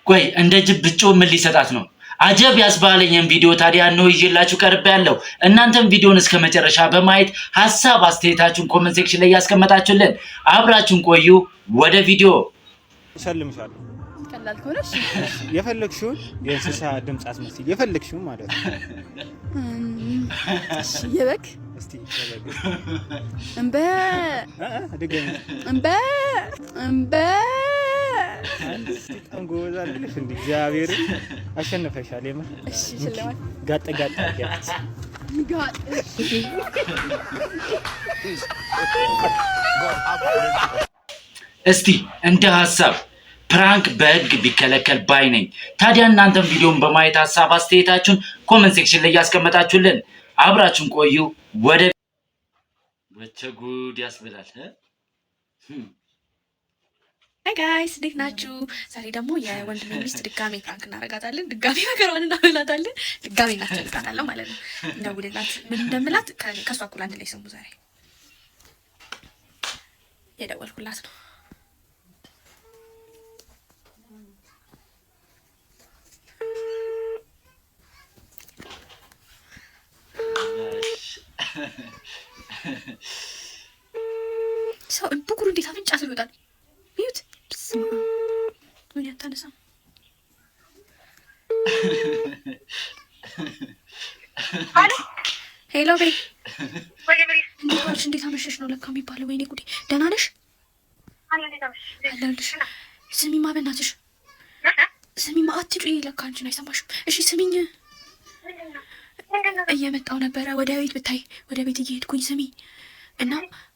ቆይ እንደ ጅብ ብጮህ ምን ሊሰጣት ነው? አጀብ ያስባለኝን ቪዲዮ ታዲያ ነው ይዤላችሁ ቀርብ ያለው። እናንተም ቪዲዮን እስከ መጨረሻ በማየት ሀሳብ አስተያየታችሁን comment section ላይ ያስቀመጣችሁልን፣ አብራችሁን ቆዩ። ወደ ቪዲዮ። እሸልምሻለሁ። ቀላል ከሆነ እሺ። የፈለግሽውን የእንስሳ ድምፅ አስመስይ፣ የፈለግሽውን ማለት ነው። እሺ፣ የበግ። እስቲ የበግ። እምበ። ድገሚ። እምበ እምበ። በጣም ጎበዝ አይደለሽ እንዴ? እግዚአብሔርን አሸንፈሻል። የምር። እሺ፣ ሽልማት። ጋጥ ጋጥ አድርጊያት። ጋጥ። እስቲ እንደ ሀሳብ prank በህግ ቢከለከል ባይ ነኝ። ታዲያ እናንተም ቪዲዮን በማየት ሀሳብ አስተያየታችሁን comment section ላይ ያስቀመጣችሁልን፣ አብራችሁን ቆዩ። ወደ ወቸ ጉድ ያስብላል እ? Hi guys፣ እንዴት ናችሁ? ዛሬ ደግሞ የወንድሜ ሚስት ድጋሜ prank እናደርጋታለን። ድጋሜ መከራዋን እናበላታለን። ድጋሜ እናስጨንቃታለን ማለት ነው። እንደውልላት ምን እንደምላት ከእሷ እኩል አንድ ላይ ስሙ። ዛሬ የደወልኩላት ነው። ሰው ብጉሩ እንዴት አፍንጫ ስር ይወጣል? እዩት። በስመ አብ፣ ምን አታነሳም? Hello ቤ፣ እንዴት ዋልሽ? እንዴት አመሸሽ ነው ለካ የሚባለው። ወይኔ ጉዴ! ደህና ነሽ? አለሁልሽ። ስሚማ በእናትሽ ስሚማ፣ አትጩይ። ለካ አንቺን አይሰማሽም። እሺ ስሚኝ፣ እየመጣው ነበረ ወደ ቤት ብታይ፣ ወደ ቤት እየሄድኩኝ ስሚ እና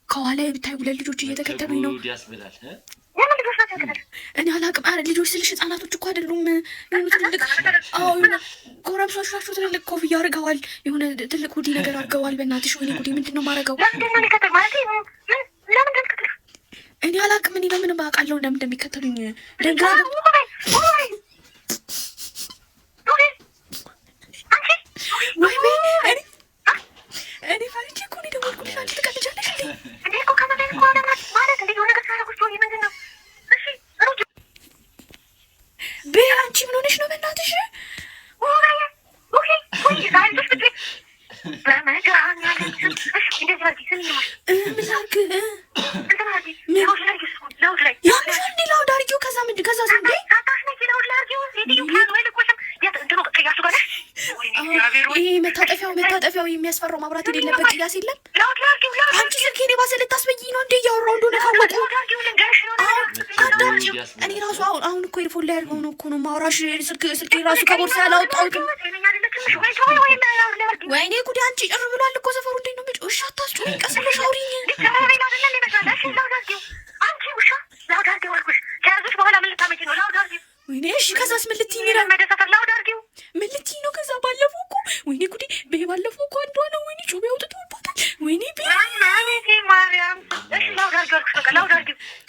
ከኋላ ብታይ ሁለት ልጆች እየተከተሉኝ ነው። ጉድ ያስብላል እ? እኔ አላቅም። ኧረ ልጆች ስልሽ ህጻናቶች እኮ አይደሉም። የሆኑ ትልልቅ፣ አዎ የሆነ ጎረምሶች ናቸው። ትልልቅ ኮፍያ አድርገዋል። የሆነ ትልቅ hoodie ነገር አድርገዋል። በእናትሽ ወይኔ ጉዴ! ምንድን ነው የማደርገው? እኔ አላቅም። እኔ በምን አውቃለሁ እንደምን እንደሚከተሉኝ? ደንግራ ወይ እኔ ፈርቼ እኮ ነው የደወልኩልሽ። አንቺ ትቀልጃለሽ እንዴ? በይ አንቺ ምን ሆነሽ ነው? በእናትሽ። ምን ላድርግ? ያምሻል እንዴ? Loud አድርጊው። ከዛ ምንድን ከዛ እንዴ ይሄ መታጠፊያው የሚያስፈራው ማብራት የሌለበት ቅያስ የለም። አንቺ ስልኬን የባሰ ልታስበይኝ ነው እንዴ? እያወራሁ እንደሆነ ካወቁ አዳምጪ። እኔ ራሱ አሁን እኮ earphone ላይ አድርገው ነው እኮ ነው ማውራሽ። ስልኬ ራሱ ከቦርሳ ያላወጣሁትም። ወይኔ ጉዴ! አንቺ ጭር ብሏል እኮ ሰፈሩ። እንዴት ነው የምጮህ? እሺ አታስጮሂኝ፣ ቀስ ብለሽ አውሪኝ። ወይኔ እሺ፣ ከዛስ ምን ልትይኝ ነው? ምን ልትይኝ ነው? ከዛ ባለፈው እኮ ወይኔ ጉዴ! በይ ባለፈው እኮ አንዷ ነው ወይኔ ጮቤ አውጥተውባታል። ወይኔ ቤ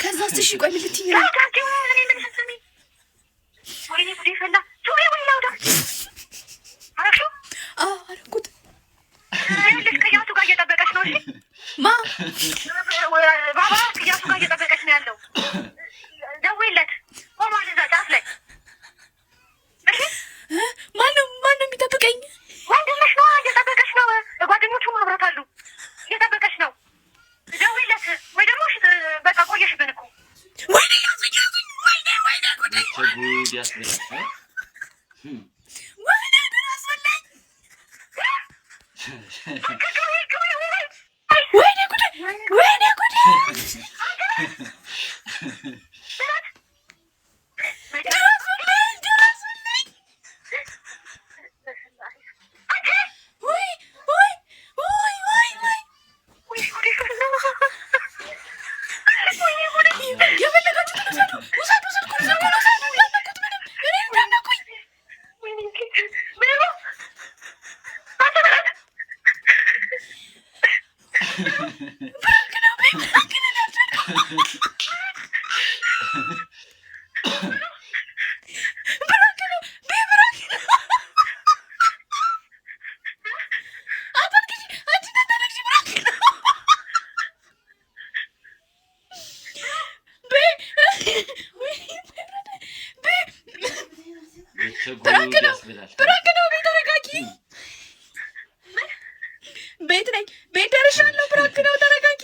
ከዛስ? እሺ ቆይ ምን ልትይኝ ነው? አዎ አደረኩት። ማ? ባባ ቅያሱ ጋር እየጠበቀች ነው ያለው። ደውይለት፣ ቆሟል እዛ ጫፍ ላይ። ማነው የሚጠብቀኝ? ወንድምሽ ነዋ፣ እየጠበቀች ነው። ጓደኞቹ አብረውት አሉ፣ እየጠበቀች ነው። ደውይለት ወይ ደግሞ በቃ ቆየሽብን እኮ። ወይኔ ያዙኝ ያዙኝ! ወይኔ ወይኔ ጉዴ! ወቸ ጉድ ያስብላል እ? ወይኔ ድረሱልኝ! ወይኔ ጉዴ! ወይኔ ጉዴ! ድረሱልኝ! ድረሱልኝ! ወይ ወይ ወይ ወይ ወይ! የፈለጋችሁትን ውሰዱ፣ ውሰዱ፣ ስልኩን ስልኩን ውሰዱ። እንዳትነኩት ምንም እኔ እንዳትነኩኝ። Prank ነው በይ፣ prank ነው ያልቻልኩት። Prank ነው፣ ያስብላል። Prank ነው። ቤት ተረጋጊ። ቤት ነኝ፣ ቤት ደርሻለሁ። Prank ነው፣ ተረጋጊ።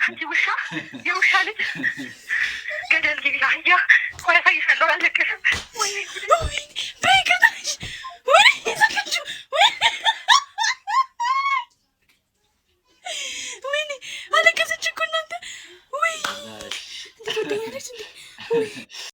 አንቺ ውሻ፣ የውሻ ልጅ፣ ገደል ግቢ አህያ። ቆይ አሳይሻለሁ፣ አልለቅሽም። ወይኔ ጉዴ። በይቅርታሽ። ወይኔ ዘጋችው። ወይኔ አለቀሰች እኮ እናንተ። ወይ እንዴት ወደኛለች እንዴ!